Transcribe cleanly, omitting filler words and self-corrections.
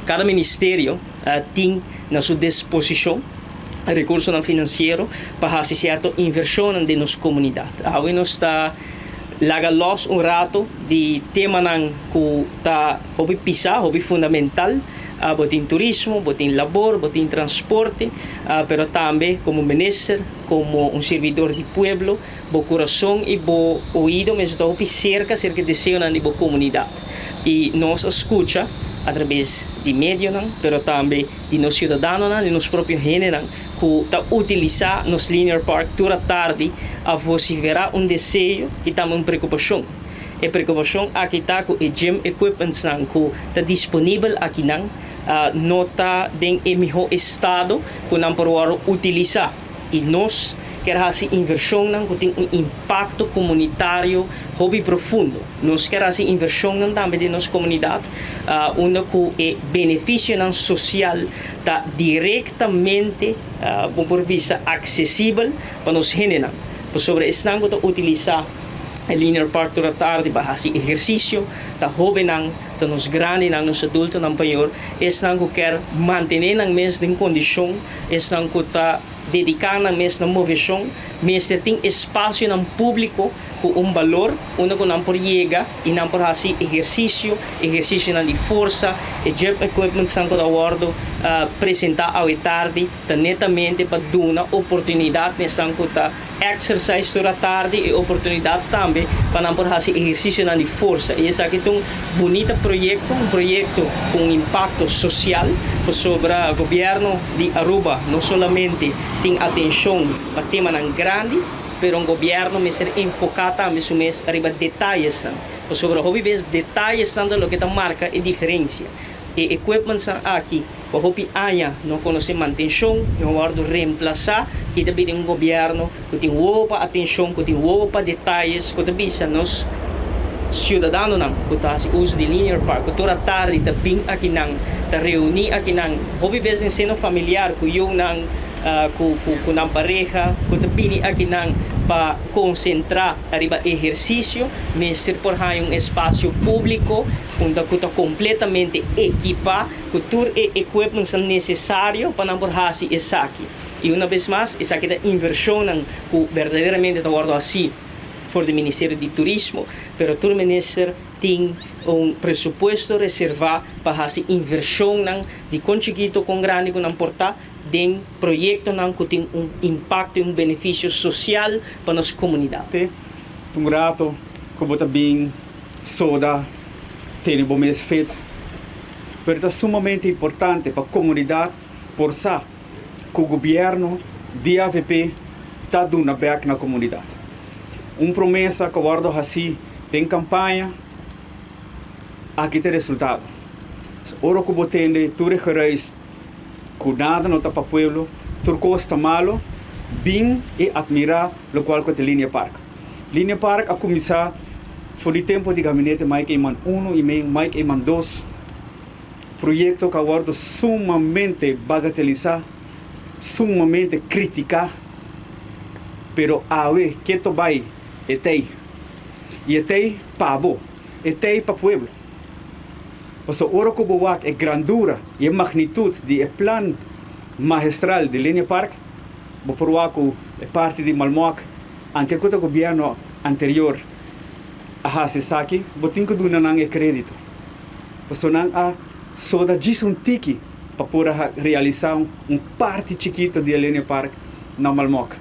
Kada ministerio tin na su disposishon rekursonan finansiero pa hasi sierto invershonnan den nos komunidat. Awe nos ta laga lòs un rato di temanan ku ta hopi pisá, hopi fundamental. Bo tin turismo, bo tin labor, bo tin transporte, pero tambe komo minister, komo un sirbidor di pueblo, bo kurason i bo oido mester ta hopi serka serka e deseonan di bo komunidat. I nos a skucha atrabes di medionan, pero tambe di nos siudadanonan, di nos propio hendenan ku ta utilisá nos Linear Park tur atardi a vosiferá un deseo i tambe un preokupashon. E preokupashon aki ta ku e gym equipmentsnan ku ta disponibel akinan no ta den e mihó estado ku nan por wòrdu utilisá. I nos kier hasi invershonnan ku tin un impakto komunitario hopi profundo. Nos kier hasi invershonnan tambe den nos komunidat unda ku e benefisionan sosial ta direktamente, bo por bisa, aksesibel pa nos hendenan. Pasobra esnan ku ta utilisá e Linear Park tur atardi pa hasi ehersisio ta hóbennan, ta nos grandinan, nos adultonan payor, esnan ku kier mantené nan mes den kondishon, esnan ku ta dediká nan mes na moveshon, mester tin espasionan públiko ku un balor unda ku nan por yega i nan por hasi ehersisio, ehersisionan di forsa. E gym equipmentsnan ku ta wòrdu presentá awe tardi ta netamente pa duna oportunidat na esnan ku ta exercise tur atardi e oportunidat tambe pa nan por hasi ehersisionan di forsa. I esaki ta un bunita proyekto, un proyekto ku un impakto sosial, pasobra gobièrnu di Aruba no solamente tin atenshon pa temanan grandi, pero un gobièrnu mester enfoká tambe su mes riba detayesnan, pasobra hopi bes detayesnan ta loke ta marka e diferensia. E equipmentsnan aki pa hopi aña no konosé mantenshon, no wòrdu remplasá i ta bini un gobièrnu ku tin wowo pa atenshon, ku tin wowo pa detayes, ku ta bisa nos siudadanonan ku ta hasi uso di Linear Park ku tur atardi ta bin akinan, ta reuní akinan, hopi bes den seno familiar ku yunan, ku ku nan pareha, ku ta bini akinan pa konsentrá ariba ehersisio, mester por haña un espasio públiko unda ku ta kompletamente ekipá ku tur e equipmentsnan nesesario pa nan por hasi esaki. I una bes mas, esaki ta invershonnan ku berdaderamente ta wòrdu hasí for di Ministerio di Turismo, pero tur minister tin un presupuesto reservá pa hasi invershonnan di kon chikito kon grandi ku nan por ta den proyektonan ku tin un impakto i un benefisio sosial pa nos komunidat. Te un rato ku bo ta bin soda tene bo mes fit, pero ta sumamente importante pa komunidat por sa ku gobièrnu di avp ta duna bèk na komunidat. Un promesa ku a wòrdu hasí den kampaña, aki ta e resultado. Ora ku bo tende tur e geruis ku nada no ta pa pueblo, tur kos ta malo, bin i atmirá lokual ku ta Linear Park. Linear Park a kuminsá for di tempu di gabinete Mike Eman uno i Mike Eman dos, proyekto ku a wòrdu sumamente bagatelisá, sumamente kritiká, pero awe keto bai e tei, i e tei pa bo, e tei pa pueblo. Pasobra ora ku bo wak e grandura i e magnitut di e plan mahestral di Linear Park, bo por wak ku e parti di Malmok, anke ku ta gobièrnu anterior a hasi esaki, bo tin ku duna nan e krédito. Pasobra nan a soda djis un tiki pa por a realisá un parti chikito di e Linear Park na Malmok.